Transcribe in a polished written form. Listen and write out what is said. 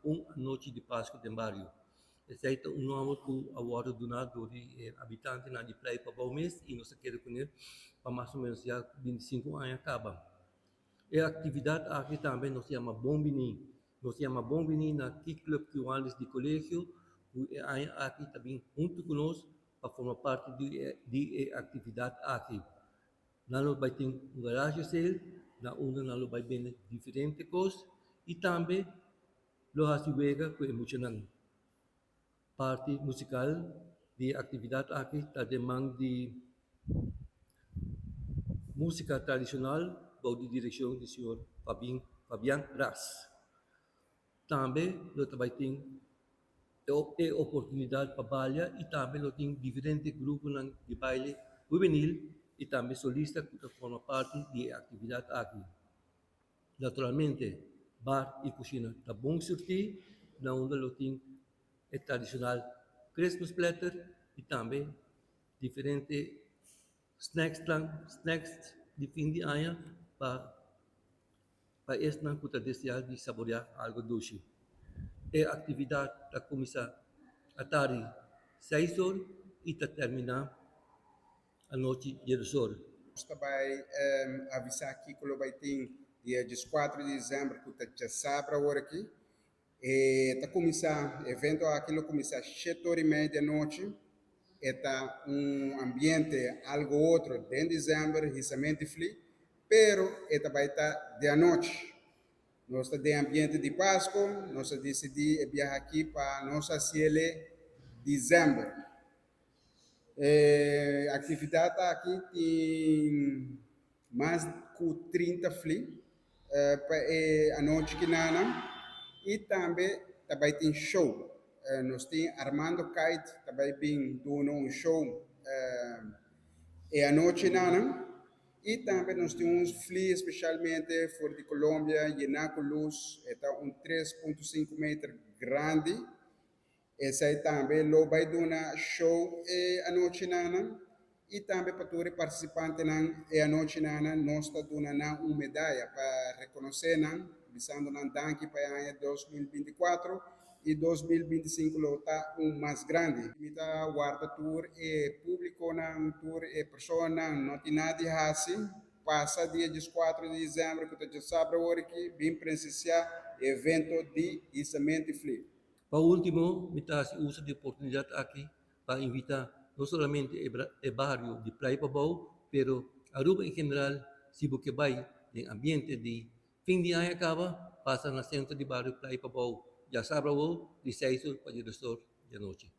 Un Anochi di Pasku den Bario. Esei ta un nòmber ku a wòrdu duná dor di e habitantenan di Playa Pabou mes i nos ta kere kuné pa mas o ménos ya 25 aña kaba. E aktividat aki tambe nos ta yama Bon Biní. Nos ta yama Bon Biní na Key Club Kiwanis di Kolegio ku e aña aki ta bin huntu ku nos pa forma parti di e aktividat aki. Nan lo bai tin un garage sale na unda nan lo bai bende diferente kos i tambe lo hasi wega ku e muchanan. Parti musikal di e aktividat aki ta den man di Músika Tradishonal bou di direkshon di señor Fabian Ras. Tambe lo ta bai tin e oportunidat pa balia i tambe lo tin diferente gruponan di baile hubenil i tambe solista ku ta forma parti di e aktividat aki. Naturalmente bar i kushina ta bon surtí na unda lo tin e tradishonal Christmas platter i tambe diferente snacksnan snacks di fin di aña pa pa esnan ku ta deseá di saboreá algu dushi. E aktividat ta kuminsá atardi seis or i ta terminá anochi diesdos or. Nos ta bai avisá kiko lo bai tin dia 14 di desèmber ku ta djasabra awor aki. E ta kuminsá, e evento aki lo kuminsá shete ora i mei di anochi. E ta un ambiente algu otro den desèmber, hisamenti fli, pero e ta bai ta di anochi. Nos ta den ambiente di Pasco, nos a disidí e biaha aki pa nos hasiel e desèmber. E aktividat aki tin mas ku 30 fli pa e anochi kinanan i tambe ta bai tin show. Nos tin Armando Kite ta bai bin duna un show e anochinanan i tambe nos tin un fli spesialmente for di Colombia yená ku lus, e ta un 3.5 meter grandi. Esei tambe lo bai duna show e anochinanan i tambe pa tur e partisipantenan e anochinanan nos ta duna nan un medaya pa rekonosé nan, bisando nan danki pa e aña 2024 i 2025 lo ta un mas grandi. Mi ta warda tur e públikonan, tur e personanan, no tin nada di hasi, pasa dia 14 di desèmber ku ta djasabra awor aki, bin presensiá e evento di Hisamenti Fli. Pa último, mi ta hasi uso di oportunidat aki pa invitá no solamente e bario di Playa Pabou, pero Aruba en general, si bo ke bai den ambiente di fin di aña kaba, pasa na sentro di bario Playa Pabou djasabra awo di seis or pa diesdos or di anochi.